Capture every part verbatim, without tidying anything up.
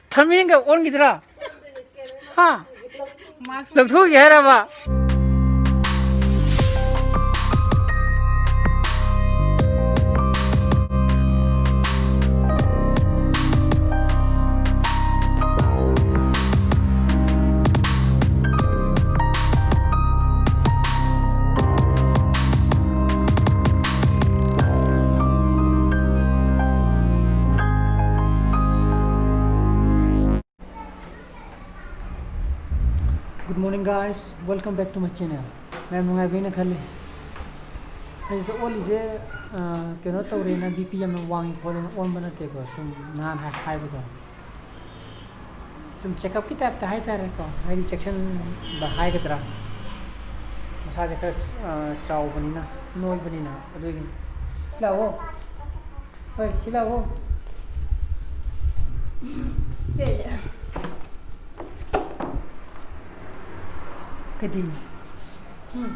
ꯊꯔꯃꯦꯟꯒ ꯑꯣꯟꯈꯤꯗ꯭ꯔꯥ? ꯍꯥ? ꯂꯧꯊꯣꯛꯈꯤ ꯍꯥꯏꯔꯕ? Good morning guys, welcome back to my channel. ꯃꯌꯥꯝ ꯅꯨꯡꯉꯥꯏꯕꯤꯅ ꯈꯜꯂꯤ꯫ ꯑꯩꯁꯤꯗ ꯑꯣꯜꯂꯤꯁꯦ, ꯑ, ꯀꯩꯅꯣ ꯇꯧꯔꯦꯅ, ꯕꯤ ꯄꯤ ꯌꯥꯝꯅ ꯋꯥꯡꯉꯤ ꯈꯣꯠꯂꯦꯅ ꯑꯣꯟꯕ ꯅꯠꯇꯦꯀꯣ, ꯁꯨꯝ ꯅꯍꯥꯟ ꯍꯥꯏ-, ꯍꯥꯏꯕꯗꯣ꯫ ꯁꯨꯝ ꯆꯦꯛꯑꯞꯀꯤ ꯇꯥꯏꯞꯇ ꯍꯥꯏꯇꯥꯔꯦꯀꯣ, ꯍꯥꯏꯗꯤ ꯆꯦꯛꯁꯤꯟꯕ ꯍꯥꯏꯒꯗ꯭ꯔꯥ, ꯃꯁꯥꯁꯦ ꯈꯔ, ꯑ, ꯆꯥꯎꯕꯅꯤꯅ, ꯅꯣꯏꯕꯅꯤꯅ, ꯑꯗꯨꯒꯤꯅꯤ꯫ ꯁꯤ ꯂꯥꯛꯑꯣ꯫ ꯍꯣꯏ, ꯁꯤ ꯂꯥꯛꯑꯣ꯫ ꯀꯔꯤ? ꯎꯝ꯫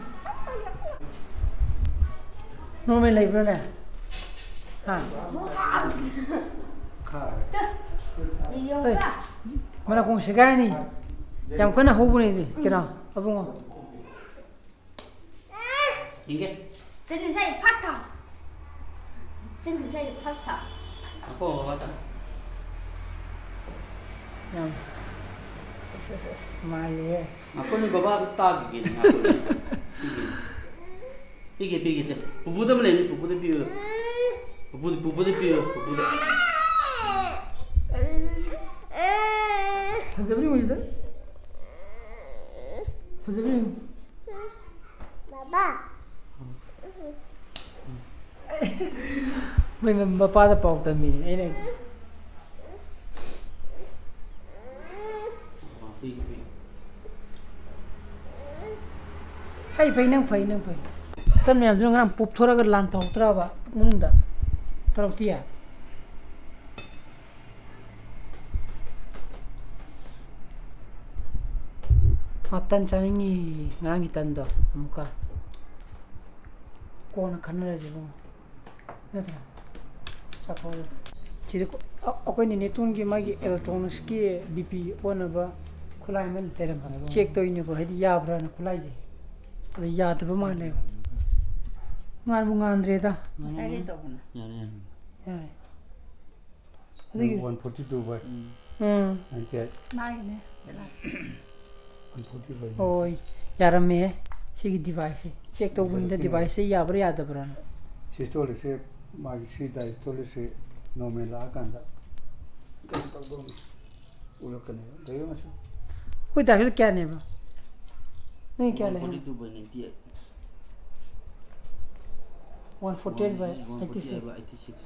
ꯅꯣꯔꯃꯦꯜ ꯂꯩꯕ꯭ꯔꯥꯅꯦ? ꯍꯥ? ꯍꯣꯏ, ꯃꯅꯥꯀꯣꯡ ꯁꯦꯒꯥꯏꯔꯅꯤ꯫ ꯌꯥꯝ ꯀꯟꯅ ꯍꯧꯕꯅꯦ ꯀꯩꯅꯣ, ꯑꯕꯨꯡꯉꯣ꯫ ꯌꯦꯡꯒꯦ꯫ ꯆꯤꯟ ꯉꯁꯥꯏ ꯐꯛ ꯊꯥꯎ꯫ ꯆꯤꯟ ꯉꯁꯥꯏ ꯐꯛ ꯊꯥꯎ꯫ ꯑꯀꯣ ꯕꯕꯥꯗ꯫ ꯌꯥꯝ ꯑꯁ, ꯑꯁ, ꯑꯁ, ꯃꯥꯜꯂꯤꯍꯦ꯫ ꯉꯥꯛꯇꯪ ꯕꯕꯥꯗ ꯇꯥꯈꯤꯒꯦꯅꯦ, ꯉꯥꯛꯇꯪ꯫ ꯄꯤꯒꯦ꯫ ꯄꯤꯒꯦ, ꯄꯤꯒꯦ, ꯁꯦ꯫ ꯄꯨꯄꯨꯗ ꯑꯃ ꯂꯩꯅꯤ, ꯄꯨꯄꯨꯗ ꯄꯤꯌꯨ꯫ ꯄꯨꯄꯨꯗ, ꯄꯨꯄꯨꯗ ꯄꯤꯌꯨ, ꯄꯨꯄꯨꯗ꯫ ꯐꯖꯕꯅꯤ ꯃꯣꯏꯁꯤꯗ꯫ ꯐꯖꯕꯅꯤ꯫ ꯕꯕꯥ꯫ ꯃꯣꯏ ꯃ-, ꯃꯄꯥꯗ ꯄꯥꯎ ꯇꯝꯃꯤꯅꯦ ꯑꯩꯅ꯫ ꯐꯩ, ꯐꯩ, ꯅꯪ ꯐꯩ, ꯅꯪ ꯐꯩ꯫ ꯇꯟ ꯃꯌꯥꯝꯗꯨꯅ ꯉꯔꯥꯡ ꯄꯨꯞꯊꯣꯔꯒ ꯂꯥꯟ ꯇꯧꯔꯛꯇ꯭ꯔꯕ ꯃꯅꯨꯡꯗ? ꯇꯧꯔꯛꯇꯤꯌꯦ? ꯃꯥ ꯇꯟ ꯆꯥꯅꯤꯡꯉꯤ, ꯉꯔꯥꯡꯒꯤ ꯇꯟꯗꯣ ꯑꯃꯨꯛꯀ꯫ ꯀꯣꯟꯅ ꯈꯟꯅꯔꯁꯤ ꯏꯕꯨꯡꯉꯣ꯫ ꯅꯠꯇ꯭ꯔꯥ? ꯆꯥꯊꯣꯛꯑꯁꯤ꯫ ꯁꯤꯗ ꯀꯣ-, ꯑ-, ꯑꯩꯈꯣꯏ ꯅꯦꯅꯦꯇꯣꯟꯒꯤ ꯃꯥꯒꯤ electronics ꯀꯤ BP ꯑꯣꯟꯅꯕ ꯈꯨꯠꯂꯥꯏ ꯑꯃ ꯂꯩꯔꯝꯕ꯫ Check ꯇꯧꯔꯤꯅꯦꯀꯣ, ꯍꯥꯏꯗꯤ ꯌꯥꯕ꯭ꯔꯥꯅ ꯈꯨꯠꯂꯥꯏꯁꯦ꯫ ꯑꯗꯣ ꯌꯥꯗꯕ ꯃꯥꯜꯂꯦꯕ꯫ ꯉꯥꯟꯕꯨ ꯉꯥꯟꯗ꯭ꯔꯦꯗ꯫ ꯉꯁꯥꯏꯗꯩ ꯇꯧꯕꯅꯦ꯫ ꯌꯥꯔꯦ, ꯌꯥꯔꯦ꯫ ꯌꯥꯔꯦ꯫ ꯑꯗꯨꯒꯤ one forty two by um. Um. ninety eight꯫ ꯃꯥꯒꯤꯅꯦ, ꯖꯂꯥꯁ꯫ One forty by ꯍꯣꯏ, ꯌꯥꯔꯝꯃꯦ꯫ ꯁꯤꯒꯤ device ꯁꯦ check ꯇꯧꯕꯅꯤꯗ, ꯌꯥꯔꯛꯀꯅꯤ꯫ Device ꯁꯦ ꯌꯥꯕ꯭ꯔꯥ ꯌꯥꯗꯕ꯭ꯔꯥꯅ꯫ Systolic ꯁꯦ, ꯃꯥꯒꯤ ꯁꯤ diastolic ꯁꯦ normal ꯂꯥꯛꯑꯀꯥꯟꯗ ꯀꯩꯅꯣ ꯇꯧꯗꯧꯅꯤ꯫ ꯎꯔꯛꯀꯅꯦꯕ꯫ ꯗꯥ ꯌꯦꯡꯉꯁꯤ꯫ ꯑꯩꯈꯣꯏ ꯗꯥꯁꯨ ꯀꯌꯥꯅꯦꯕ? ꯅꯪ ꯀꯌꯥ ꯂꯩ? One forty two by ninety eight꯫ One forty eight by eighty six꯫ One forty eight by eighty six꯫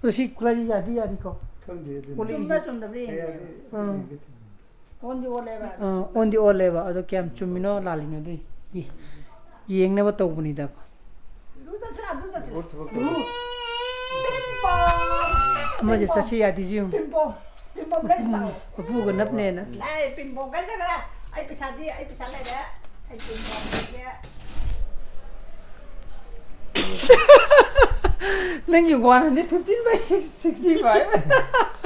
ꯑꯗꯣ ꯁꯤ ꯈꯨꯠꯂꯥꯏꯁꯤ ꯌꯥꯗꯤ ꯌꯥꯔꯤꯀꯣ? ꯈꯪꯗꯦ ꯑꯗꯨꯅꯤ꯫ ꯆꯨꯝꯕ꯭ꯔꯥ ꯆꯨꯝꯗꯕ꯭ꯔꯥ ꯌꯦꯡꯒꯦ꯫ ꯌꯥꯔꯗꯤ ꯎꯝ꯫ ꯌꯦꯡꯒꯦ꯫ ꯑꯣꯟꯗꯤ ꯑꯣꯜꯂꯦꯕ꯫ ꯑꯥ, ꯑꯣꯟꯗꯤ ꯑꯣꯜꯂꯦꯕ꯫ ꯑꯗꯣ ꯀꯌꯥꯝ ꯆꯨꯝꯃꯤꯅꯣ ꯂꯥꯜꯂꯤꯅꯣ ꯑꯗꯨ ꯌꯦ-, ꯌꯦꯡꯅꯕ ꯇꯧꯕꯅꯤꯗ꯫ ꯂꯨ ꯆꯠꯁꯤꯔꯥ, ꯑꯗꯨ ꯆꯠꯁꯤꯔꯥ? ꯊꯕꯛ ꯇꯧ꯫ ꯄꯤꯝꯄꯣ! ꯑꯃꯁꯦ ꯄꯤꯝꯄꯣ! ꯆꯠꯁꯤ ꯌꯥꯗꯦꯁꯤ ꯌꯦꯡꯉꯨ꯫ ꯄꯤꯝꯄꯣ! ꯄꯤꯝꯄꯣ ꯂꯩꯁꯤ ꯂꯥꯛꯑꯣ꯫ ꯎꯄꯨꯒ ꯅꯞꯅꯦꯅ꯫ ꯂꯥꯏ, ꯄꯤꯝꯄꯣ ꯀꯥꯏ ꯆꯠꯈ꯭ꯔꯦ? ꯑꯩ ꯄꯩꯁꯥꯗꯤ, ꯑꯩ ꯄꯩꯁꯥ ꯂꯩꯔꯦ꯫ ꯑꯩ ꯄꯤꯝꯄꯣ ꯂꯩꯒꯦ꯫ ꯅꯪꯒꯤ one hundred fifteen by sixty five꯫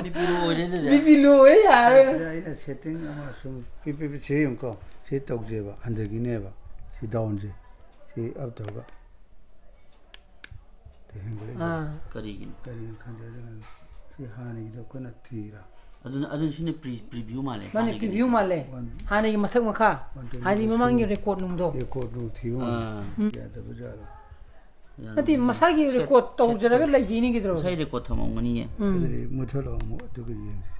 BP low ꯑꯣꯏꯔꯦ ꯑꯗꯨꯗꯤ꯫ BP low ꯑꯣꯏꯔꯦ, ꯌꯥꯔꯣꯏ꯫ ꯁꯤꯗ ꯑꯩꯅ setting ꯑꯃ ꯁꯨꯝ ꯄꯤ-, ꯄꯤ-, ꯄꯤ-, ꯁꯤ ꯌꯦꯡꯉꯨꯀꯣ꯫ ꯁꯤ ꯇꯧꯖꯦꯕ꯫ ꯍꯟꯊꯈꯤꯅꯦꯕ꯫ ꯁꯤ down ꯁꯦ꯫ ꯁꯤ up ꯇꯧꯔꯒ꯫ ꯁꯤ ꯍꯦꯟꯒꯠꯂꯛꯏꯁꯦ꯫ ꯑꯥ꯫ ꯀꯔꯤꯒꯤꯅꯣ? ꯀꯔꯤꯒꯤꯅꯣ ꯈꯪꯗꯦ꯫ ꯑꯗꯨꯅ ꯁꯤ ꯍꯥꯟꯅꯒꯤꯗꯣ ꯑꯩꯈꯣꯏꯅ ꯊꯤꯔ꯫ ꯑꯗꯨꯅ, ꯑꯗꯨꯅ ꯁꯤꯅ pre-, preview ꯃꯥꯜꯂꯦ, ꯃꯥꯅꯦ, ꯍꯥꯟꯅꯒꯤꯅ preview ꯁꯤꯅ꯫ ꯃꯥꯜꯂꯦ꯫ One ꯍꯥꯟꯅꯒꯤ ꯃꯊꯛ ꯃꯈꯥ꯫ One twenty ꯍꯥꯏꯗꯤ two ꯃꯃꯥꯡꯒꯤ record ꯅꯨꯡꯗꯣ꯫ Record ꯅꯨꯡ ꯊꯤꯕ ꯃꯥꯜꯂꯦ꯫ ꯑꯥ꯫ ꯎꯝ꯫ ꯌꯥꯗꯕ ꯖꯥꯠꯂꯣ? ꯌꯥꯗꯕ ꯅꯠꯇꯦ, ꯃꯥꯜꯂꯦ꯫ ꯃꯁꯥꯒꯤ Set, record set ꯇꯧꯖꯔꯒ ꯇꯧ-, ꯂꯩꯖꯩꯅꯤ ꯀꯩꯗꯧꯔꯒꯦ? ꯃꯁꯥꯒꯤ record ꯊꯝꯃꯝꯒꯅꯤꯌꯦ꯫ ꯎꯝ꯫ ꯑꯗꯨꯗꯤ ꯃꯨꯊꯠꯂꯣ ꯑꯃꯨꯛ, ꯑꯗꯨꯒ ꯌꯦꯡꯁꯤ꯫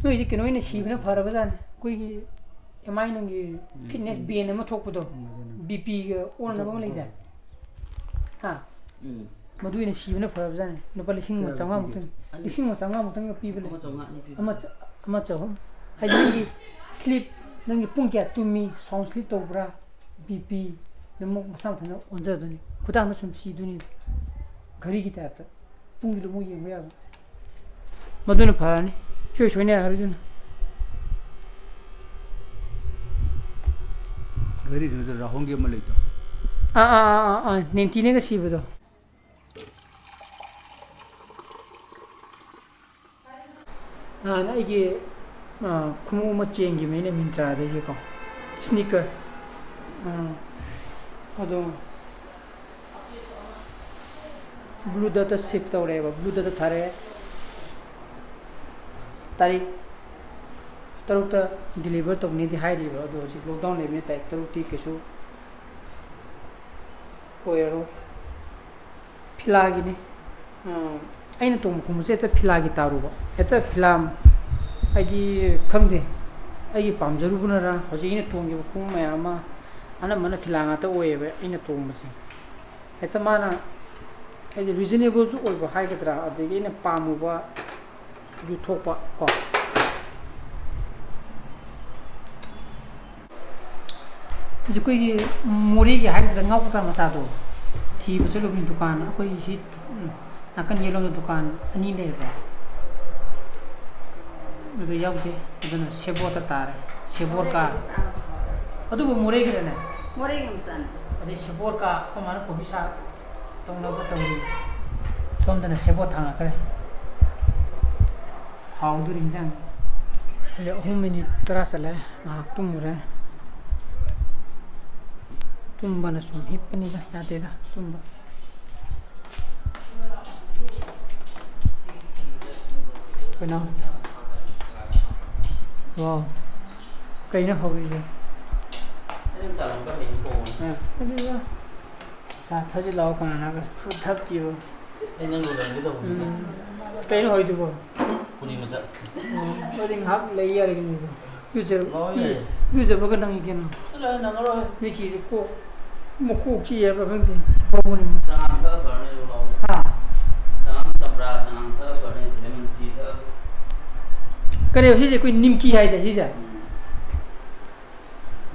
ꯅꯣꯏꯁꯦ ꯀꯩꯅꯣ ꯑꯣꯏꯅ ꯁꯤꯕꯅ ꯐꯔꯕꯖꯥꯠꯅꯤ꯫ ꯑꯩꯈꯣꯏꯒꯤ M I ꯅꯨꯡꯒꯤ ꯎꯝ꯫ Fitness band ꯑꯃ ꯊꯣꯛꯄꯗꯣ, ꯎꯝ, ꯑꯗꯨꯅꯤ꯫ BP ꯒ ꯑꯣꯟꯅꯕ ꯑꯃ ꯂꯩꯗꯥꯏ? ꯍꯥ? ꯎꯝ꯫ ꯃꯗꯨ ꯑꯣꯏꯅ ꯁꯤꯕꯅ ꯐꯔꯕꯖꯥꯠꯅꯤ꯫ ꯂꯨꯄꯥ ꯂꯤꯁꯤꯡ ꯑꯃ ꯆꯥꯝꯃꯉꯥ ꯃꯨꯛꯇꯪ, ꯀꯌꯥ ꯄꯤꯒꯦ? ꯂꯤꯁꯤꯡ ꯑꯃ ꯆꯥꯝꯃꯉꯥ ꯃꯨꯛꯇꯪꯒ ꯄꯤꯕ ꯂꯩ꯫ ꯑꯃ ꯆꯥꯝꯃꯉꯥ ꯑꯅꯤ ꯄꯤꯕ꯫ ꯑꯃ ꯆ-, ꯑꯃ ꯆꯍꯨꯝ꯫ ꯍꯥꯏꯗꯤ ꯅꯪꯒꯤ sleep, ꯅꯪꯒꯤ ꯄꯨꯡ ꯀꯌꯥ ꯇꯨꯝꯃꯤ, sound sleep ꯇꯧꯕ꯭ꯔꯥ, BP, ꯑꯗꯨꯝ ꯃꯁꯥ ꯃꯊꯟꯇ ꯑꯣꯟꯖꯗꯣꯏꯅꯤ꯫ ꯈꯨꯗꯥꯡꯗ ꯁꯨꯝ ꯁꯤꯗꯣꯏꯅꯤ, ꯘꯔꯤꯒꯤ type ꯇ꯫ ꯄꯨꯡꯗꯨꯗ ꯑꯃꯨꯛ ꯌꯦꯡꯕ ꯌꯥꯕ꯫ ꯃꯗꯨꯅ ꯐꯔꯅꯤ꯫ ꯁꯨꯡꯁꯣꯏ ꯁꯣꯏꯅ ꯌꯥꯔꯣꯏꯗꯨꯅ꯫ ꯘꯔꯤꯗꯨꯗ ꯔꯥꯍꯨꯜꯒꯤ ꯑꯃ ꯂꯩꯗꯣ꯫ ꯑꯥ, ꯑꯥ, ꯑꯥ, ꯑꯥ, ꯑꯥ, ꯅꯦꯟꯇꯤꯅꯒ ꯁꯤꯕꯗꯣ꯫ ꯅꯍꯥꯟ ꯑꯩꯒꯤ, ꯑꯥ, ꯈꯣꯡꯎꯞ ꯑꯃ ꯆꯦꯟꯈꯤꯕꯅꯦ ꯑꯩꯅ ꯃꯤꯟꯇ꯭ꯔꯥꯗꯒꯤꯀꯣ, sneaker꯫ ꯑꯥ, ꯑꯗꯣ Blue Dart ꯇ shift ꯇꯧꯔꯦꯕ, Blue Dart ꯇ ꯊꯥꯔꯛꯑꯦ꯫ ꯇꯥꯔꯤꯛ ꯇꯔꯨꯛꯇ deliver ꯇꯧꯅꯤꯗꯤ ꯍꯥꯏꯔꯤꯕ, ꯑꯗꯣ ꯍꯧꯖꯤꯛ lockdown ꯂꯩꯕꯅꯤꯅ ꯇꯥꯔꯤꯛ ꯇꯔꯨꯛꯇꯤ ꯀꯩꯁꯨ ꯑꯣꯏꯔꯔꯣꯏ꯫ ꯐꯤꯂꯥꯒꯤꯅꯤ꯫ ꯑꯥ, ꯑꯩꯅ ꯇꯣꯡꯕ ꯈꯣꯡꯎꯞꯁꯦ ꯍꯦꯛꯇ ꯐꯤꯂꯥꯒꯤ ꯇꯥꯔꯨꯕ꯫ ꯍꯦꯛꯇ ꯐꯤꯂꯥ, ꯍꯥꯏꯗꯤ, ꯈꯪꯗꯦ, ꯑꯩꯒꯤ ꯄꯥꯝꯖꯔꯨꯕꯅꯔ, ꯍꯧꯖꯤꯛ ꯑꯩꯅ ꯇꯣꯡꯈꯤꯕ ꯈꯣꯡꯎꯞ ꯃꯌꯥꯝ ꯑꯃ ꯑꯅꯝꯕꯅ ꯐꯤꯂꯥ ꯉꯥꯛꯇ ꯑꯣꯏꯌꯦꯕ ꯑꯩꯅ ꯇꯣꯡꯕꯁꯦ꯫ ꯍꯦꯛꯇ ꯃꯥꯅ, ꯍꯥꯏꯗꯤ, reasonable ꯁꯨ ꯑꯣꯏꯕ ꯍꯥꯏꯒꯗ꯭ꯔꯥ, ꯑꯗꯒꯤ ꯑꯩꯅ ꯄꯥꯝꯃꯨꯕ ꯌꯨ ꯊꯣꯛꯄ ꯀꯣ꯫ ꯍꯧꯖꯤꯛ ꯑꯩꯈꯣꯏꯒꯤ ꯃꯣꯔꯦꯒꯤ ꯍꯥꯏꯒꯗ꯭ꯔꯥ, ꯉꯥ ꯀꯧꯇꯥ ꯃꯆꯥꯗꯣ ꯊꯤꯕ ꯆꯠꯂꯨꯕꯅꯤ ꯗꯨꯀꯥꯟ, ꯑꯩꯈꯣꯏꯒꯤ ꯁꯤ, ꯎꯝ, ꯅꯥꯀꯟ ꯌꯦꯠꯂꯣꯝꯗ ꯗꯨꯀꯥꯟ ꯑꯅꯤ ꯂꯩꯌꯦꯕ꯫ ꯑꯗꯨ ꯌꯥꯎꯗꯦ꯫ ꯑꯗꯨꯅ ꯁꯦꯕꯣꯠꯇ ꯇꯥꯔꯦ꯫ ꯁꯦꯕꯣꯠꯀ꯫ ꯑꯗꯨꯕꯨ ꯃꯣꯔꯦꯒꯤꯔꯅꯦ? ꯃꯣꯔꯦꯒꯤ ꯃꯆꯥꯅꯤ꯫ ꯑꯗꯩ ꯁꯦꯕꯣꯠꯀ ꯑꯩꯈꯣꯏ ꯃꯥꯅ ꯀꯣꯕꯤ ꯁꯥꯛ ꯇꯧꯅꯕ ꯇꯧꯔꯤ꯫ ꯁꯣꯝꯗꯅ ꯁꯦꯕꯣꯠ ꯊꯥꯡꯉꯛꯈ꯭ꯔꯦ꯫ ꯍꯥꯎꯗꯣꯔꯤ ꯏꯟꯖꯥꯡ꯫ ꯍꯧꯖꯤꯛ ꯑꯍꯨꯝ ꯃꯤꯅꯤꯠ ꯇꯔꯥ ꯆꯠꯂꯦ꯫ ꯉꯥꯏꯍꯥꯛ ꯇꯨꯝꯃꯨꯔꯦ꯫ ꯇꯨꯝꯕꯅ ꯁꯨꯝ ꯍꯤꯞꯄꯅꯤꯗ, ꯌꯥꯗꯦꯗ ꯇꯨꯝꯕ꯫ ꯀꯩꯅꯣ? ꯋꯥꯎ꯫ ꯀꯩꯅꯣ ꯍꯧꯔꯤꯁꯦ? ꯑꯩꯅ ꯆꯥꯔꯝꯕ ꯍꯩꯅꯧ ꯀꯧꯕꯅꯦ꯫ ꯑ, ꯑꯗꯨꯒ ꯆꯥ ꯊꯛꯁꯤ ꯂꯥꯛꯑꯣ, ꯀꯅꯥꯅꯒ ꯐꯨꯠ ꯊꯛꯇꯦꯕ꯫ ꯑꯩ ꯅꯪ ꯂꯨꯍꯣꯡꯒꯦ ꯇꯧꯕꯅꯤꯗ꯫ ꯎꯝ꯫ ꯀꯩꯅꯣ ꯍꯧꯔꯤꯗꯨꯕꯣ? ꯄꯨꯅꯤ ꯃꯆꯥ꯫ ꯑꯣ, ꯑꯗꯨꯗꯤ ꯉꯥꯏꯍꯥꯛ ꯂꯩ ꯌꯥꯔꯦ ꯀꯩꯅꯣ꯫ ꯏꯔꯨꯖꯔ-, ꯂꯣꯏꯔꯦ꯫ ꯏꯔꯨꯖꯕꯒ ꯅꯪꯒꯤ ꯀꯩꯅꯣ? ꯆꯠꯂꯣꯍꯦ, ꯅꯪꯉꯔꯣꯏ꯫ ꯃꯤꯠꯀꯤꯁꯨ ꯀꯣꯛ, ꯃꯀꯣꯛ ꯆꯤꯛꯑꯦꯕ꯭ꯔꯥ ꯈꯪꯗꯦ꯫ ꯐꯥꯎꯕꯅꯤ꯫ ꯆꯉꯥꯡ ꯊꯛꯑ ꯐꯔꯅꯤ, ꯂꯥꯎ꯫ ꯍꯥ? ꯆꯉꯥꯡ, ꯆꯝꯄ꯭ꯔꯥ ꯆꯉꯥꯡ ꯊꯛꯑ ꯐꯔꯅꯤ, lemon tea ꯊꯛꯑ꯫ ꯀꯔꯤ ꯁꯤꯁꯦ? ꯑꯩꯈꯣꯏ ꯅꯤꯝꯀꯤ ꯍꯥꯏꯗꯥꯏ ꯁꯤꯁꯦ?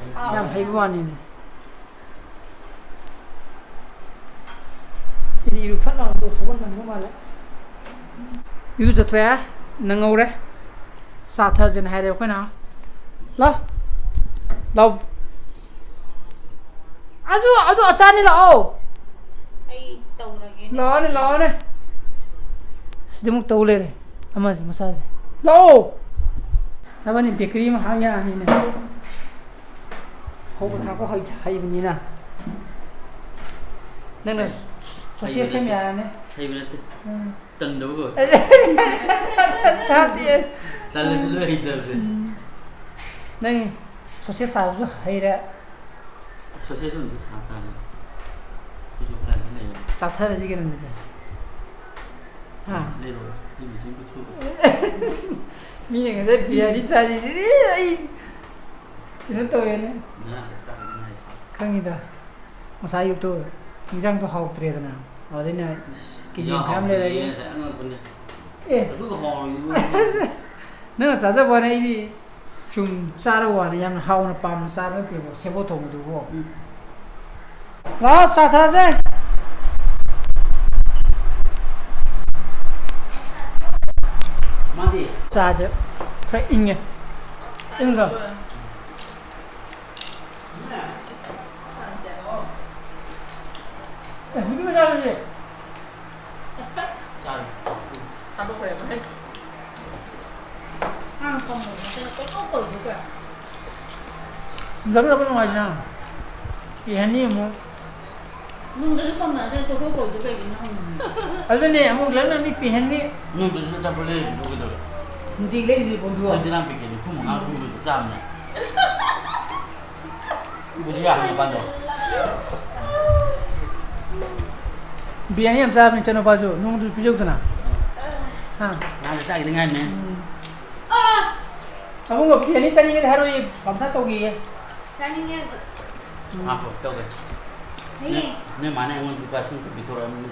ꯎꯝ꯫ ꯌꯥꯝ ꯍꯩꯕ ꯋꯥꯅꯤꯅꯦ꯫ ꯁꯤꯗꯤ ꯏꯔꯨ ꯐꯠ ꯂꯥꯎꯅ ꯂꯨꯊꯣꯛꯑ ꯅꯪꯕ ꯃꯥꯜꯂꯦ꯫ ꯏꯔꯨꯖꯊꯣꯛꯑꯦ, ꯅꯪꯍꯧꯔꯦ꯫ ꯆꯥ ꯊꯛꯑꯁꯦꯅ ꯍꯥꯏꯔꯦ ꯑꯩꯈꯣꯏꯅ꯫ ꯂꯥꯎ꯫ ꯂꯥꯎ꯫ ꯑꯗꯨ, ꯑꯗꯨ ꯑꯆꯥꯅꯤ, ꯂꯥꯛꯑꯣ꯫ ꯑꯩ ꯇꯧꯔꯒꯦꯅꯦ꯫ ꯂꯥꯛꯑꯣꯅꯦ, ꯂꯥꯛꯑꯣꯅꯦ꯫ ꯁꯤꯗ ꯑꯃꯨꯛ ꯇꯧ ꯂꯩꯔꯦ꯫ ꯑꯃꯁꯦ ꯃꯆꯥꯁꯦ꯫ ꯂꯥꯛꯑꯣ꯫ ꯅꯕꯥꯅꯤ bakery ꯑꯃ ꯍꯥꯡ ꯌꯥꯔꯅꯤꯅꯦ꯫ ꯍꯧꯕ ꯊꯥꯛꯄ ꯍꯩ-, ꯍꯩꯕꯅꯤꯅ꯫ ꯅꯪꯅ ꯍꯩ-, sausage ꯍꯩꯕ ꯁꯦꯝ ꯅꯠꯇꯦ꯫ ꯌꯥꯔꯅꯤ꯫ ꯍꯩꯕ ꯅꯠꯇꯦ꯫ ꯎꯝ꯫ ꯇꯟꯗꯕꯒ꯫ ꯊꯥꯞꯇꯦ꯫ ꯇꯜꯂꯗꯤ ꯂꯣꯏ ꯍꯩꯇꯕꯅꯦ꯫ ꯎꯝ꯫ ꯅꯪ sausage ꯁꯥꯕꯁꯨ ꯍꯩꯔꯦ꯫ Sausage ꯑꯝꯇ ꯁꯥ ꯇꯥꯔꯦ꯫ ꯑꯩꯈꯣꯏꯁꯨ plan ꯑꯃ ꯂꯩꯔꯦ꯫ ꯆꯥꯊꯔꯁꯤ ꯀꯩꯅꯣ ꯑꯗꯨꯗꯤ꯫ ꯍꯥ? ꯂꯩꯔꯣꯏ꯫ ꯑꯩ machine ꯄꯨꯊꯣꯛꯑꯣꯏ꯫ ꯃꯤꯅ ꯉꯁꯥꯏ ꯕꯤꯔꯌꯥꯅꯤ ꯆꯥꯁꯤꯗꯤ ꯑꯩ ꯀꯩꯅꯣ ꯇꯧꯋꯦꯅꯦ꯫ ꯉꯔꯥꯡ ꯆꯥꯕꯗꯤ ꯉꯥꯏ ꯆꯥ꯫ ꯈꯪꯉꯤꯗ꯫ ꯉꯁꯥꯏ ꯑꯌꯨꯛꯇꯣ ꯏꯟꯖꯥꯡꯗꯣ ꯍꯥꯎꯇ꯭ꯔꯦꯗꯅ꯫ ꯑꯗꯨꯗꯩꯅ ꯀꯦꯖꯤ ꯏꯟꯖꯥꯡ ꯃꯈꯥꯏ ꯑꯃ ꯍꯥꯎꯇ꯭ꯔꯦꯌꯦ ꯂꯩꯔꯛꯑꯒꯦ꯫ ꯉꯁꯥꯏ ꯑꯉꯛꯄꯅꯦ꯫ ꯑꯦ꯫ ꯑꯗꯨꯒ ꯍꯥꯎꯔꯤꯕ꯫ ꯅꯪꯅ ꯆꯥꯖꯕ ꯋꯥꯅꯤ, ꯑꯩꯗꯤ ꯁꯨꯝ ꯆꯥꯔ ꯋꯥꯅꯤ, ꯌꯥꯝꯅ ꯍꯥꯎꯅ ꯄꯥꯝꯅ ꯆꯥꯕ ꯅꯠꯇꯦꯕ, ꯁꯦꯕꯣꯠ ꯊꯣꯡꯕꯗꯨꯕꯨ꯫ ꯎꯝ꯫ ꯂꯥꯛꯑꯣ, ꯆꯥ ꯊꯛꯑꯁꯦ꯫ ꯃꯥꯗꯤ? ꯆꯥꯁꯦ ꯈꯔ ꯏꯪꯉꯦ꯫ ꯏꯪꯗ꯭ꯔꯣ? ꯑꯦ, ꯅꯨꯄꯤ ꯃꯆꯥꯗꯨꯗꯤ? ꯆꯥꯔꯦ꯫ ꯊꯥꯗꯣꯛꯈ꯭ꯔꯦ, ꯃꯍꯩ꯫ ꯑꯥ, ꯀꯪꯕꯗꯣ ꯅꯠꯇꯅ ꯀꯣꯏꯀꯧ ꯀꯧꯏꯗꯣ ꯀꯌꯥ? ꯂꯧꯅꯕ ꯅꯨꯡꯉꯥꯏꯗꯅ꯫ ꯄꯤꯍꯟꯅꯤ ꯑꯃꯨꯛ꯫ ꯅꯨꯡꯗꯁꯨ ꯀꯪꯅꯗꯦ, ꯀꯣꯏꯀꯧ ꯀꯧꯏꯗꯣ ꯀꯩꯒꯤꯅꯣ ꯍꯪꯕꯅꯦ꯫ ꯑꯗꯨꯅꯦ, ꯑꯃꯨꯛ ꯂꯧꯅꯅꯤ ꯄꯤꯍꯟꯅꯤ꯫ ꯅꯨꯡꯗꯁꯨ ꯑꯆꯥꯄꯣꯠ ꯂꯩꯔꯤꯗꯣ ꯀꯩꯗꯧꯔꯦ? ꯅꯨꯡꯇꯤꯒꯤ ꯂꯩꯔꯤꯁꯤꯗꯤ ꯄꯣꯟꯊꯣꯛꯑꯣ꯫ ꯑꯩꯗꯤ ꯅꯪ packet ꯅꯤꯐꯨ ꯃꯉꯥ ꯄꯨꯕꯗꯣ ꯆꯥꯝꯃꯦ꯫ ꯕꯨꯖꯤꯌꯥ ꯍꯪꯉꯀꯥꯟꯗꯣ꯫ ꯕꯤꯔꯌꯥꯅꯤ ꯌꯥꯝ ꯆꯥꯕꯅꯤ ꯏꯆꯟꯅꯨꯄꯥꯁꯨ, ꯅꯣꯡꯃꯗꯨ ꯄꯤꯖꯧꯗꯅ꯫ ꯍꯥ? ꯅꯍꯥꯟ ꯆꯥꯈꯤꯗ ꯉꯥꯏꯔꯤꯅꯦ꯫ ꯎꯝ꯫ ꯑꯕꯨꯡꯉꯣ ꯕꯤꯔꯌꯥꯅꯤ ꯆꯥꯅꯤꯡꯉꯗꯤ ꯍꯥꯏꯔꯛꯑꯣꯌꯦ, ꯄꯝꯆꯥ ꯇꯧꯒꯦꯌꯦ꯫ ꯆꯥꯅꯤꯡꯉꯦ꯫ ꯎꯝ꯫ ꯉꯥꯏꯈꯣ, ꯇꯧꯒꯦ꯫ ꯍꯌꯦꯡ꯫ ꯅꯣꯏ, ꯅꯣꯏ ꯃꯥꯅ ꯑꯩꯉꯣꯟꯗ ꯂꯨꯄꯥ ꯂꯤꯁꯤꯡ ꯀꯨꯟ ꯄꯤꯊꯣꯔꯛꯑꯕꯅꯤ꯫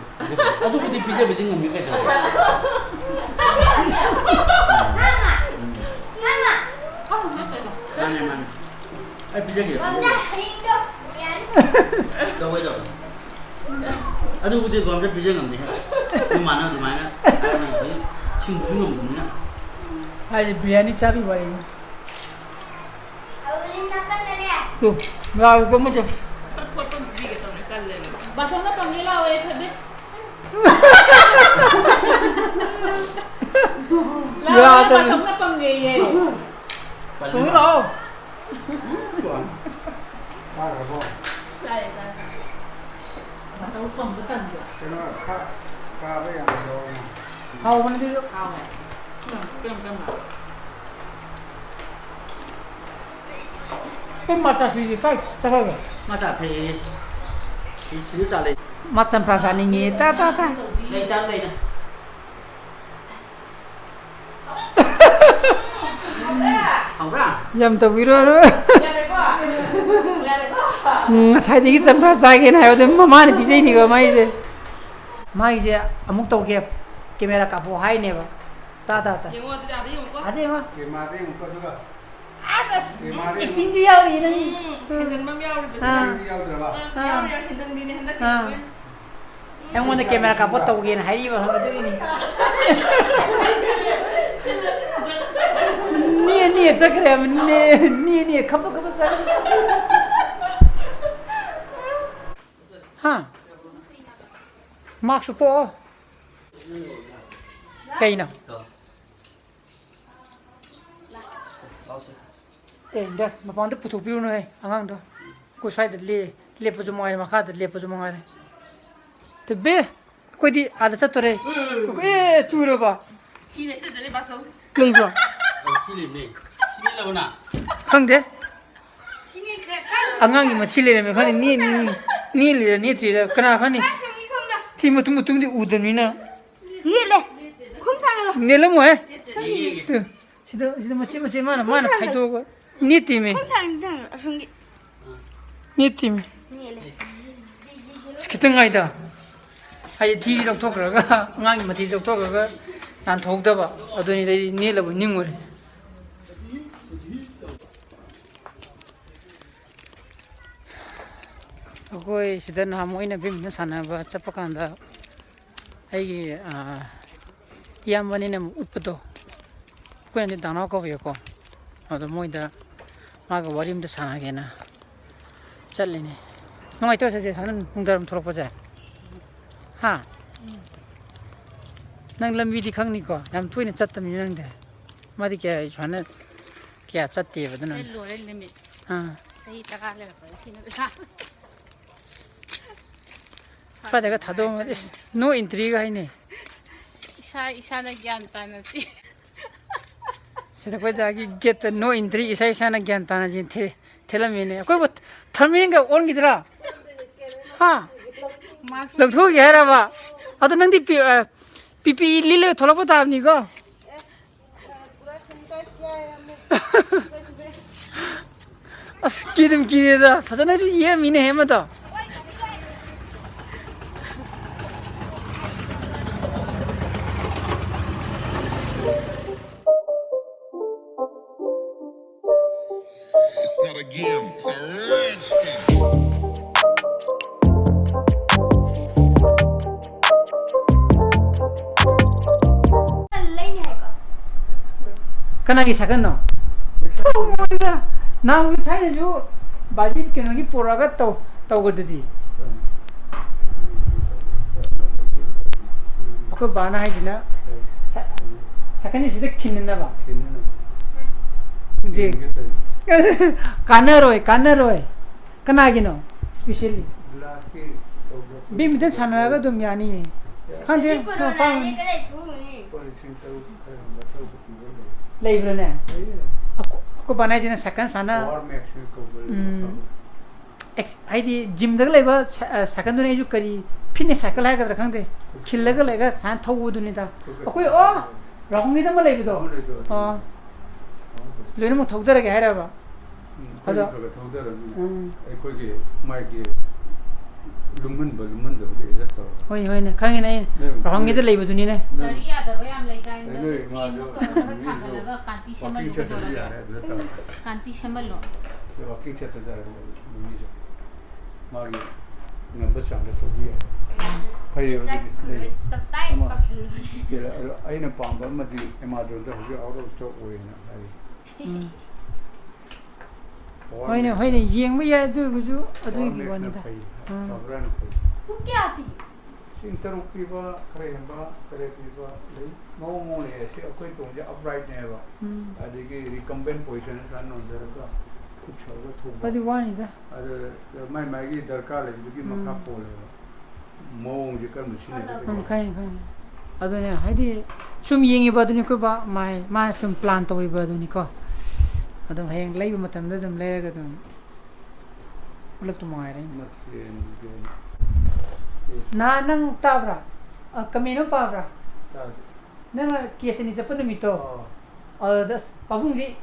ꯑꯗꯨꯕꯨꯗꯤ ꯄꯤꯖꯕꯗꯤ ꯉꯝꯃꯤ ꯀꯩꯗꯧꯔꯒꯦ? ꯃꯥꯃ! ꯎꯝ꯫ ꯃꯥꯃ! ꯃꯥꯅꯦ, ꯃꯥꯅꯦ꯫ ꯑꯩ ꯄꯤꯖꯒꯦ꯫ ꯃꯥꯃ, ꯍꯌꯦꯡꯗꯣ ꯌꯥꯅꯤ꯫ ꯇꯧꯒꯦ, ꯇꯧꯒꯦ꯫ ꯑꯗꯨꯕꯨꯗꯤ ꯀꯣꯝꯇ ꯄꯤꯖ ꯉꯝꯗꯦꯍꯦ꯫ ꯅꯣꯏ ꯃꯥꯅ ꯑꯗꯨꯃꯥꯏꯅ ꯍꯥꯏꯔꯛꯄꯗꯤ ꯁꯤꯡꯕꯁꯨ ꯉꯝꯗꯕꯅꯤꯅ꯫ ꯍꯥꯏꯗꯤ ꯕꯤꯔꯌꯥꯅꯤ ꯆꯥꯕꯒꯤ ꯋꯥꯔꯤꯅꯤ꯫ ꯇꯨ, ꯂꯥꯎ, ꯀꯣꯃ ꯆꯦ꯫ ꯕꯥꯆꯧꯅ ꯄꯪꯉꯦ ꯂꯥꯎꯋꯦ, ꯊꯣꯏꯕꯤ꯫ ꯂꯥꯎꯋꯦ, ꯌꯥꯗꯕꯅꯤ꯫ ꯕꯥꯆꯧꯅ ꯄꯪꯉꯦꯌꯦ꯫ ꯄꯪꯉꯦ ꯂꯥꯎ꯫ ꯇꯥꯔꯕꯣ? ꯇꯥꯔꯦ, ꯇꯥꯔꯦ꯫ ꯕꯥꯆꯧ ꯄꯪꯕ ꯇꯟꯕ꯫ ꯀꯩꯅꯣ, ꯈꯥ-, ꯈꯥꯕ ꯌꯥꯝ ꯌꯥꯎꯔꯦ꯫ ꯍꯥꯎꯕꯅꯤ ꯑꯗꯨꯁꯨ꯫ ꯍꯥꯎꯋꯦ꯫ ꯎꯝ, ꯀꯔꯝ ꯀꯔꯝꯕ? ꯑꯦ, ꯃꯥ ꯆꯥꯁꯤꯗꯤ ꯀꯥꯏ ꯆꯠꯈ꯭ꯔꯒꯦ? ꯃꯥ ꯆꯥ ꯊꯛꯑꯦꯌꯦ꯫ ꯁꯤ-, ꯁꯤꯗ ꯆꯥ ꯂꯩ꯫ ꯃꯥ ꯆꯝꯄ꯭ꯔꯥ ꯆꯥꯅꯤꯡꯉꯦ꯫ ꯇꯥ, ꯇꯥ, ꯇꯥ꯫ ꯂꯩ, ꯆꯥ ꯂꯩꯅ꯫ ꯍꯥꯎꯕ꯭ꯔꯥ? ꯌꯥꯝ ꯇꯧꯕꯤꯔꯣꯏ꯫ ꯌꯥꯔꯦꯀꯣ? ꯌꯥꯔꯦꯀꯣ? ꯎꯝ, ꯉꯁꯥꯏꯗꯒꯤ ꯆꯝꯄ꯭ꯔꯥ ꯆꯥꯒꯦꯅ ꯍꯥꯏꯕꯗ ꯃꯃꯥꯅ ꯄꯤꯖꯩꯅꯤꯀꯣ ꯃꯥꯏꯁꯦ꯫ ꯃꯥꯒꯤꯁꯦ ꯑꯃꯨꯛ ꯇꯧꯒꯦ, ꯀꯦꯃꯦꯔꯥ ꯀꯥꯞꯄꯣ ꯍꯥꯏꯅꯦꯕ꯫ ꯇꯥ, ꯇꯥ, ꯇꯥ꯫ ꯌꯦꯡꯉꯣ, ꯑꯗꯨꯗꯤ ꯑꯥꯗ ꯌꯦꯡꯉꯨꯀꯣ꯫ ꯑꯥꯗ ꯌꯦꯡꯉꯣ꯫ ꯀꯦꯃꯦꯔꯥꯗ ꯌꯦꯡꯉꯨꯀꯣ, ꯑꯗꯨꯒ꯫ ꯑꯁ, ꯑꯦ, ꯃꯥꯅꯦ꯫ ꯑꯦꯛꯇꯤꯡꯁꯨ ꯌꯥꯎꯔꯤꯌꯦ ꯅꯪ꯫ ꯎꯝ, ꯍꯦꯟꯖꯟꯕ ꯑꯃ ꯌꯥꯎꯔꯤꯕꯁꯦ꯫ ꯑꯥ꯫ ꯑꯦꯛꯇꯤꯡꯗꯤ ꯌꯥꯎꯗ꯭ꯔꯕ? ꯑꯥ, ꯑꯥ꯫ ꯌꯥꯎꯔꯤ, ꯌꯥꯎꯔꯤ, ꯍꯦꯟꯖꯟꯕꯤꯅꯦ ꯍꯟꯗꯛꯀꯤ ꯑꯥ꯫ ꯐꯤꯂꯝꯁꯦ꯫ ꯑꯩꯉꯣꯟꯗ ꯀꯦꯃꯦꯔꯥ ꯀꯥꯞꯄꯣ ꯇꯧꯒꯦꯅ ꯍꯥꯏꯔꯤꯕ ꯍꯪꯕꯗꯨꯒꯤꯅꯤ꯫ ꯅꯦ, ꯅꯦ ꯆꯠꯈ꯭ꯔꯦ ꯍꯥꯏꯕ, ꯅꯦ, ꯅꯦ, ꯅꯦ, ꯈꯞꯄ, ꯈꯞꯄ ꯆꯠꯈ꯭ꯔꯦ꯫ ꯍꯥ? ꯃꯥꯛꯁ ꯎꯞꯄꯣ꯫ ꯀꯩꯅꯣ? ꯑꯦ, ꯗꯁ, ꯃꯄꯥꯟꯗ ꯄꯨꯊꯣꯛꯄꯤꯔꯨꯅꯨꯍꯦ, ꯑꯉꯥꯡꯗꯣ꯫ ꯑꯩꯈꯣꯏ ꯁ꯭ꯋꯥꯏꯗ ꯂꯦ-, ꯂꯦꯞꯄꯁꯨ ꯃꯉꯥꯏꯔꯦ, ꯃꯈꯥꯗ ꯂꯦꯞꯄꯁꯨ ꯃꯉꯥꯏꯔꯦ꯫ ꯇꯨꯕꯤ, ꯑꯩꯈꯣꯏꯗꯤ ꯑꯥꯗ ꯆꯠꯇꯣꯔꯦ꯫ ꯑꯦ, ꯇꯨꯔꯕ? ꯊꯤ ꯂꯩꯕ꯭ꯔꯣ? ꯑꯧ, ꯊꯤ ꯂꯩꯕꯅꯦ꯫ ꯊꯤ ꯂꯩꯔꯕꯣ ꯅꯪ? ꯈꯪꯗꯦ꯫ ꯑꯉꯥꯡꯒꯤ ꯃꯊꯤ ꯂꯩꯔꯝꯃꯦ ꯈꯪꯗꯦ꯫ ꯅꯦ-, ꯅꯦ-, ꯅꯦꯠꯂꯤꯔ ꯅꯦꯠꯇ꯭ꯔꯤꯔ ꯀꯅꯥ ꯈꯪꯅꯤ? ꯊꯤ ꯃꯇꯨꯝ ꯃꯇꯨꯝꯗꯤ ꯎꯗꯕꯅꯤꯅ꯫ ꯅꯦꯠꯂꯦ꯫ ꯈꯣꯡ ꯊꯥꯡꯒꯠꯂꯣ꯫ ꯅꯦꯠꯂꯝꯃꯣꯏꯍꯦ꯫ ꯇꯨ, ꯁꯤꯗ, ꯁꯤꯗ ꯃꯆꯦꯠ ꯃꯆꯦꯠ ꯃꯥꯅ, ꯃꯥꯅ ꯈꯣꯡ ꯊꯥꯡꯒꯠꯂꯣ꯫ ꯐꯥꯏꯗꯣꯛꯑꯒ ꯅꯦꯠꯇꯦꯃꯤ꯫ ꯈꯣꯡ ꯊꯥꯡꯒꯠꯂꯣ, ꯊꯥꯡꯒꯠꯂꯣ꯫ ꯑꯁꯣꯝꯒꯤ꯫ ꯅꯦꯠꯇꯦꯃꯤ꯫ ꯅꯦꯠꯂꯦ꯫ ꯑꯁ, ꯈꯤꯇꯪ ꯉꯥꯏꯗ꯫ ꯍꯥꯏꯗꯤ ꯊꯤ ꯂꯧꯊꯣꯛꯈ꯭ꯔꯒ, ꯑꯉꯥꯡꯒꯤ ꯃꯊꯤ ꯂꯧꯊꯣꯛꯈ꯭ꯔꯒ ꯅꯥꯟꯊꯣꯛꯇꯕ꯫ ꯑꯗꯨꯅꯤꯗ ꯑꯩꯗꯤ ꯅꯦꯠꯂꯕꯣꯏ ꯅꯤꯡꯉꯨꯔꯦ꯫ ꯑꯩꯈꯣꯏ ꯁꯤꯗ ꯅꯍꯥꯟꯃꯨꯛ ꯑꯩꯅ ꯕꯦꯠꯃꯤꯟꯇꯟ ꯁꯥꯟꯅꯕ ꯆꯠꯄ ꯀꯥꯟꯗ ꯑꯩꯒꯤ, ꯑꯥ, ꯏꯌꯥꯝꯕꯅꯤꯅ ꯑꯃꯨꯛ ꯎꯠꯄꯗꯣ, ꯑꯩꯈꯣꯏꯅꯗꯤ ꯗꯥꯅꯥꯎ ꯀꯧꯋꯦꯕꯀꯣ꯫ ꯑꯗꯣ ꯃꯣꯏꯗ ꯃꯥꯒ ꯋꯥꯔꯤ ꯑꯝꯇ ꯁꯥꯟꯅꯒꯦꯅ ꯆꯠꯂꯤꯅꯦ꯫ ꯅꯨꯡꯉꯥꯏꯇ꯭ꯔꯣ ꯁꯦ, ꯁꯦ, ꯁꯨꯃꯥꯏꯅ ꯅꯨꯡꯗꯥꯡ ꯋꯥꯏꯔꯝ ꯊꯣꯛꯂꯛꯄꯁꯦ? ꯍꯥ? ꯅꯪ ꯂꯝꯕꯤꯗꯤ ꯈꯪꯅꯤꯀꯣ, ꯌꯥꯝ ꯇꯣꯏꯅ ꯆꯠꯇꯕꯅꯤꯅ ꯅꯪꯗꯤ꯫ ꯃꯥꯗꯤ ꯀꯌꯥ ꯁꯨꯃꯥꯏꯅ ꯀꯌꯥ ꯆꯠꯇꯦꯕ, ꯑꯗꯨꯅ꯫ ꯑꯩ ꯂꯣꯏꯔꯦ limit꯫ ꯑꯥ꯫ ꯆꯍꯤ ꯇꯔꯥ ꯂꯩꯔꯛꯄꯗ ꯁꯤꯅ ꯄꯩꯁꯥ꯫ ꯁ꯭ꯋꯥꯏꯗꯒ ꯊꯥꯗꯣꯛꯑꯝꯃꯗꯤ, ꯏꯁ, no entry ꯒ ꯍꯥꯏꯅꯩ꯫ ꯏꯁꯥ ꯏꯁꯥꯅ ꯒ꯭ꯌꯥꯟ ꯇꯥꯅ ꯁꯤ꯫ ꯁꯤꯗ ꯑꯩꯈꯣꯏꯗꯒꯤ gate ꯇ no entry, ꯏꯁꯥ ꯏꯁꯥꯅ ꯒ꯭ꯌꯥꯟ ꯇꯥꯅ ꯁꯤ ꯊꯦ-, ꯊꯦꯠꯂꯝꯃꯤꯅꯦ꯫ ꯑꯩꯈꯣꯏꯕꯨ ꯊꯔꯃꯦꯟꯒ ꯑꯣꯟꯈꯤꯗ꯭ꯔꯥ? ꯍꯥ? Mask ꯂꯧꯊꯣꯛꯈꯤꯒꯦ ꯍꯥꯏꯔꯕ? ꯑꯗꯣ ꯅꯪꯗꯤ ꯄꯤ-, ꯑ, P P E ꯂꯤꯠꯂꯒ ꯊꯣꯛꯂꯛꯄ ꯇꯥꯕꯅꯤꯀꯣ꯫ ꯑꯁ, ꯀꯤꯗꯨꯝ ꯀꯤꯔꯦꯗ꯫ ꯐꯖꯅꯁꯨ ꯌꯦꯛꯑꯝꯃꯤꯅꯦꯍꯦ ꯑꯃꯗꯣ꯫ It's not a game, it's a rich thing. ꯀꯅꯥꯒꯤ ꯁꯥꯏꯀꯜꯅꯣ? ꯊꯨ, ꯃꯣꯏꯗ꯫ ꯅꯍꯥꯟ ꯊꯥꯏꯅꯁꯨ ꯕꯥꯖꯤ ꯀꯩꯅꯣꯒꯤ ꯄꯨꯔꯛꯑꯒ ꯇꯧ-, ꯇꯧꯒꯗꯨꯗꯤ꯫ ꯑꯩꯈꯣꯏ ꯕꯥꯅ ꯍꯥꯏꯁꯤꯅ ꯁꯥ-, ꯁꯥꯏꯀꯜꯁꯦ ꯁꯤꯗ ꯈꯤꯟꯅꯅꯕ꯫ ꯗꯤ-, ꯀꯥꯟꯅꯔꯣꯏ, ꯀꯥꯟꯅꯔꯣꯏ꯫ ꯀꯅꯥꯒꯤꯅꯣ? Specially? ꯕꯦꯗꯃꯤꯟꯇꯟ ꯁꯥꯟꯅꯔꯒ ꯑꯗꯨꯝ ꯌꯥꯅꯤꯌꯦ꯫ ꯈꯪꯗꯦ, ꯍꯧꯖꯤꯛ ꯅꯪ ꯑꯄꯥꯝꯕ꯫ ꯀꯣꯔꯣꯅꯥꯁꯦ ꯀꯗꯥꯏ ꯊꯣꯛꯎꯅꯤ? ꯂꯩꯕ꯭ꯔꯥꯅꯦ? ꯑꯩꯈꯣꯏ, ꯑꯩꯈꯣꯏ ꯕꯥꯅ ꯍꯥꯏꯁꯤꯅ ꯁꯥꯏꯀꯜ ꯁꯥꯟꯅ-, ꯎꯝ꯫ ꯑꯦꯛ-, ꯍꯥꯏꯗꯤ ꯖꯤꯝꯗꯒ ꯂꯩꯕ ꯁꯥ-, ꯑ, ꯁꯥꯏꯀꯜꯗꯨꯅ ꯑꯩꯁꯨ ꯀꯔꯤ ꯐꯤꯠꯅꯦꯁ ꯁꯥꯏꯀꯜ ꯍꯥꯏꯒꯗ꯭ꯔꯥ ꯈꯪꯗꯦ, ꯈꯤꯜꯂꯒ ꯂꯩꯔꯒ ꯁꯨꯃꯥꯏꯅ ꯊꯧꯕꯗꯨꯅꯤꯗ꯫ ꯑꯩꯈꯣꯏ, ꯑꯣ, ꯔꯥꯍꯨꯜꯒꯤꯗ ꯑꯃ ꯂꯩꯕꯗꯣ? ꯑꯃ ꯂꯩꯗꯣ, ꯑꯗꯨ ꯑꯣ꯫ ꯂꯣꯏꯅꯃꯛ ꯊꯧꯗꯔꯒꯦ ꯍꯥꯏꯔꯕ? ꯎꯝ, ꯑꯩꯈꯣꯏ ꯑꯗꯣ ꯈꯔ ꯈꯔ ꯊꯧꯗꯔꯕꯅꯤꯅ ꯎꯝ꯫ ꯑꯩꯈꯣꯏꯒꯤ ꯃꯥꯒꯤ ꯂꯨꯝꯍꯟꯕ ꯂꯨꯝꯍꯟꯗꯕꯗꯨ adjust ꯇꯧꯔꯒ꯫ ꯍꯣꯏꯅꯦ, ꯍꯣꯏꯅꯦ, ꯈꯪꯉꯤꯅꯦ ꯑꯩ ꯅꯣꯏ, ꯔꯥꯍꯨꯜꯒꯤꯗ ꯅꯣꯏ, ꯂꯩꯕꯗꯨꯅꯤꯅꯦ꯫ ꯒꯥꯔꯤ ꯌꯥꯗꯕ ꯌꯥꯝ ꯂꯩꯗꯥꯏꯅꯦ? ꯅꯣꯏ ꯏꯃꯥꯗꯣ ꯁꯦꯝꯕ ꯈꯣꯠꯄ ꯈꯔ ꯃꯤꯁꯨ ꯊꯥꯡꯒꯠꯂꯒ ꯀꯥꯟꯇꯤ ꯋꯥꯀꯤꯡ ꯁꯦꯝꯍꯜꯂꯨ ꯆꯠꯇ꯭ꯔꯗꯤ ꯀꯩꯗꯧꯔꯒꯦ? ꯌꯥꯔꯦ, ꯑꯗꯨꯗ ꯇꯧꯔꯒ꯫ ꯀꯥꯟꯇꯤ ꯁꯦꯝꯍꯜꯂꯣ꯫ ꯋꯥꯀꯤꯡ ꯆꯠꯇ꯭ꯔꯗꯤ ꯌꯥꯔꯦ, ꯃꯤꯁꯨ꯫ ꯃꯥꯒꯤ ꯉꯝꯕ ꯆꯥꯡꯗ ꯇꯧꯕ ꯌꯥꯏ꯫ ꯐꯩꯌꯦ, ꯑꯗꯨꯗꯤ ꯂꯩ꯫ ꯇꯞꯇꯥꯏ ꯑꯃ ꯄꯥꯁꯤꯜꯂꯨꯔꯦ꯫ ꯑꯗꯣ ꯑꯩꯅ ꯄꯥꯝꯕ ꯑꯃꯗꯤ Amazon ꯗ ꯍꯧꯖꯤꯛ out of stock ꯑꯣꯏꯌꯦꯅ ꯍꯥꯏ꯫ ꯎꯝ꯫ ꯍꯣꯏꯅꯦ, ꯍꯣꯏꯅꯦ, ꯌꯦꯡꯕ ꯌꯥꯏ, ꯑꯗꯨ ꯑꯣꯏꯔꯁꯨ ꯑꯗꯨꯒꯤ ꯋꯥꯅꯤꯗ꯫ ꯐꯩ꯫ ꯎꯝ꯫ ꯐꯕ꯭ꯔꯥꯅ ꯐꯩ꯫ ꯄꯨꯡ ꯀꯌꯥ ꯄꯤ? ꯂꯤꯁꯤꯡ ꯇꯔꯨꯛ ꯄꯤꯕ, ꯈꯔ ꯍꯦꯟꯕ, ꯇꯔꯦꯠ ꯄꯤꯕ ꯂꯩ꯫ ꯃꯑꯣꯡ ꯃꯑꯣꯡ ꯂꯩꯌꯦ꯫ ꯁꯤ ꯑꯩꯈꯣꯏ ꯇꯣꯡꯁꯦ uprightꯅꯦꯕ꯫ ꯎꯝ꯫ ꯑꯗꯒꯤ recumbent position ꯁꯨꯃꯥꯏꯅ ꯅꯣꯟꯖꯔꯒ ꯈꯨꯠ ꯁꯧꯔꯒ ꯊꯧꯕ꯫ ꯑꯗꯨ ꯋꯥꯅꯤꯗ꯫ ꯑꯗꯨ ꯃꯥꯏ ꯃꯥꯏꯒꯤ ꯗꯔꯀꯥꯔ ꯂꯩꯕꯗꯨꯒꯤ ꯃꯈꯥ ꯎꯝ꯫ ꯄꯣꯜꯂꯦꯕ꯫ ꯃꯑꯣꯡꯁꯦ ꯀꯔꯝꯕ ꯎꯝ, ꯁꯤꯖꯤꯟꯅꯒꯗꯒꯦ꯫ ꯈꯪꯉꯦ, ꯈꯪꯉꯦ꯫ ꯑꯗꯨꯅꯦ, ꯍꯥꯏꯗꯤ ꯁꯨꯝ ꯌꯦꯡꯉꯤꯕ ꯑꯗꯨꯅꯤ ꯑꯩꯈꯣꯏ ꯕꯥ, ꯃꯥꯏ, ꯃꯥ ꯁꯨꯝ plan ꯇꯧꯔꯤꯕ ꯑꯗꯨꯅꯤꯀꯣ꯫ ꯑꯗꯨꯝ ꯍꯌꯦꯡ ꯂꯩꯕ ꯃꯇꯝꯗ ꯑꯗꯨꯝ ꯂꯩꯔꯒ ꯑꯗꯨꯝ ꯎꯠꯂꯛꯇꯧ ꯃꯉꯥꯏꯔꯦ꯫ ꯃꯁꯦꯟꯒꯤ ꯅꯍꯥꯟ ꯅꯪ ꯇꯥꯕ꯭ꯔꯥ? ꯑ, comment ꯑꯃ ꯄꯥꯕ꯭ꯔꯥ? ꯇꯥꯗꯦ꯫ ꯅꯪꯅ case ꯑꯅꯤ ꯆꯠꯄ ꯅꯨꯃꯤꯠꯇꯣ, ꯑꯣ꯫ ꯑꯗꯨꯗ ꯑꯁ, ꯄꯥꯕꯨꯡꯁꯤ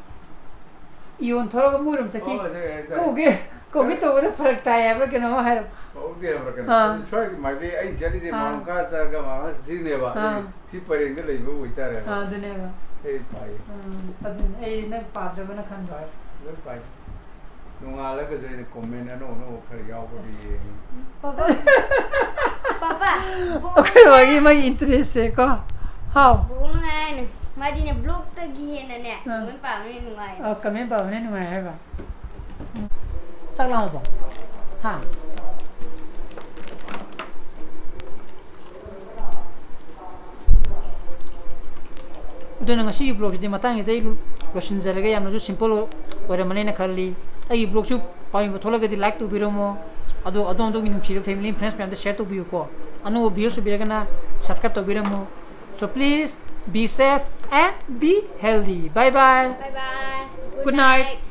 ꯏꯌꯣꯟ ꯊꯣꯔꯒ ꯃꯣꯏꯔꯣꯝ ꯆꯠꯈꯤ꯫ ꯑꯣ, ꯑꯗꯨ, ꯑꯗꯨ, ꯀꯧꯒꯦ, ꯀꯧꯒꯦ ꯇꯧꯕꯗ ꯐꯔꯛ ꯇꯥꯏ ꯍꯥꯏꯕ꯭ꯔꯥ ꯀꯩꯅꯣꯝꯃ ꯍꯥꯏꯔꯣ꯫ ꯀꯧꯗꯦ ꯍꯥꯏꯕ꯭ꯔꯥ ꯀꯩꯅꯣ? ꯑꯥ꯫ ꯑꯗꯨ ꯁ꯭ꯋꯥꯏꯒꯤ ꯃꯥꯏꯀꯩ ꯑꯩ ꯆꯠꯂꯤꯁꯦ ꯑꯥ꯫ ꯃꯔꯥꯡ ꯀꯥ ꯆꯠꯂꯒ ꯃꯔꯥꯡ ꯁꯤꯅꯦꯕ꯫ ꯑꯥ꯫ ꯑꯩ ꯁꯤ ꯄꯔꯦꯡꯗ ꯂꯩꯕ ꯑꯣꯏꯇꯥꯔꯦꯕ꯫ ꯑꯥ, ꯑꯗꯨꯅꯦꯕ꯫ ꯑꯩ ꯄꯥꯏꯌꯦ꯫ ꯎꯝ, ꯑꯗꯨꯅꯦ ꯑꯩ ꯅꯪ ꯄꯥꯗ꯭ꯔꯕꯅ ꯈꯟꯕ꯫ ꯂꯣꯏ ꯄꯥꯏ꯫ ꯅꯣꯡꯉꯥꯜꯂꯒꯁꯨ ꯑꯩꯅ comment ꯑꯅꯧ ꯑꯅꯧꯕ ꯈꯔ ꯌꯥꯎꯕꯗꯤ ꯌꯦꯡꯉꯤ꯫ ꯄꯥꯄꯥ꯫ ꯄꯥꯄꯥ꯫ ꯑꯩꯈꯣꯏ ꯕꯥꯒꯤ ꯃꯥꯒꯤ interestꯁꯦ ꯀꯣ꯫ ꯍꯥꯎ꯫ ꯕꯣꯛꯅ ꯍꯥꯏꯅꯦ꯫ ꯃꯥꯗꯤꯅꯦ vlogꯇꯒꯤ ꯍꯦꯟꯅꯅꯦ ꯑꯥ꯫ comment ꯄꯥꯕꯅ ꯅꯨꯡꯉꯥꯏ꯫ ꯑ, comment ꯄꯥꯕꯅ ꯅꯨꯡꯉꯥꯏ ꯍꯥꯏꯕ꯫ ꯎꯝ꯫ ꯆꯥꯛ ꯂꯥꯝꯃꯕꯣ? ꯍꯥ? ꯑꯗꯨꯅ ꯉꯁꯤꯒꯤ vlogꯁꯤꯗꯤ ꯃꯇꯥꯡꯁꯤꯗ ꯑꯩ ꯂꯣꯏꯁꯤꯟꯖꯔꯒꯦ꯫ ꯌꯥꯝꯅꯁꯨ simple ꯑꯣꯏꯔꯝꯃꯅꯦꯅ ꯈꯜꯂꯤ꯫ ꯑꯩꯒꯤ vlogꯁꯨ ꯄꯥꯝꯕꯤꯕ ꯊꯣꯛꯂꯒꯗꯤ like ꯇꯧꯕꯤꯔꯝꯃꯣ꯫ ꯑꯗꯣ ꯑꯗꯣꯝ ꯑꯗꯣꯝꯒꯤ ꯅꯨꯡꯁꯤꯕ family friends ꯃꯌꯥꯝꯗ share ꯇꯧꯕꯤꯌꯨꯀꯣ꯫ ꯑꯅꯧꯕ viewers ꯑꯣꯏꯕꯤꯔꯒꯅ subscribe ꯇꯧꯕꯤꯔꯝꯃꯣ꯫ So please be safe and be healthy. Bye bye. Bye bye. Good night.